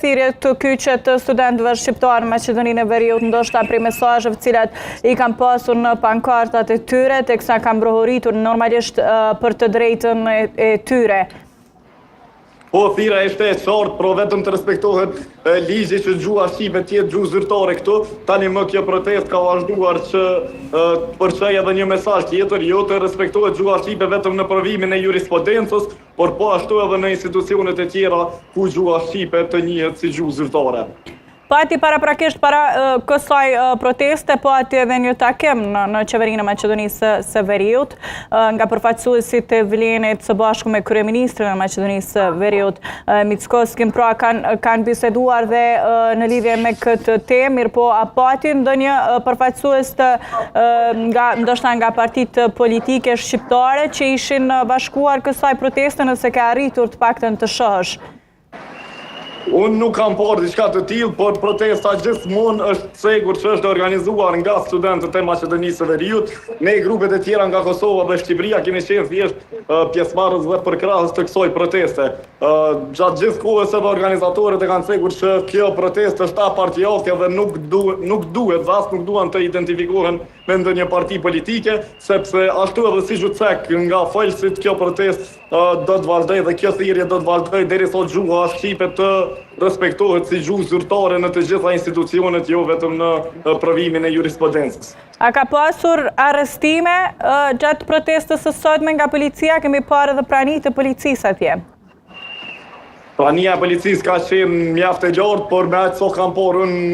Thirrje të kyçe të studentëve shqiptarë në Maqedoninë e Veriut, ndoshta prej mesazheve të cilat i kanë pasur në pankartat e tyre, teksa kanë brohoritur normalisht për të drejtën e tyre. Po, thirrja ishte e qartë, pro vetëm të respektohet ligji që gjuha shqipe të jetë gjuhë zyrtare këtu. Tani më kjo protestë ka vazhduar që të përçojë edhe një mesazh tjetër, jo të respektohet gjuha shqipe vetëm në provimin e jurisprudencës, por po ashtu edhe në institucionet e tjera ku gjuha shqipe të njihet si gjuhë zyrtare. Pati paraprakisht para kësaj proteste, pati edhe një takim në, në qeverinë e Maqedonisë së Veriut, nga përfaqësuesit e Vlenit së bashku me kryeministrin e Maqedonisë së Veriut, Mickovskin, pra kanë kanë biseduar dhe në lidhje me këtë temë, mirëpo a pati ndonjë përfaqësues të nga ndoshta nga partitë politike shqiptare që ishin bashkuar kësaj proteste nëse ke arritur të paktën të shohësh. Unë nuk kam parë diçka të tillë, por protesta gjithmonë është cekur që është organizuar nga studentët e Maqedonisë së Veriut. Ne grupet e tjera nga Kosova dhe Shqipëria kemi qenë thjesht pjesëmarrës dhe përkrahës të kësaj proteste. Gjatë gjithë kohës edhe organizatorët e kanë cekur që kjo protestë është apartiake dhe nuk duhet nuk duhet dhe as nuk duan të identifikohen me ndonjë parti politike, sepse ashtu edhe siç u cek nga folësit kjo protestë do të vazhdojë dhe kjo thirrje do të vazhdojë derisa gjuha shqipe të respektohet si gjuhë zyrtare në të gjitha institucionet, jo vetëm në provimin e jurisprudencës. A ka pasur arrestime gjatë protestës së sotme nga policia? Kemi parë edhe prani të policisë atje. Prania e policisë ka qenë mjaft e lartë, por me aq sa kam parë unë.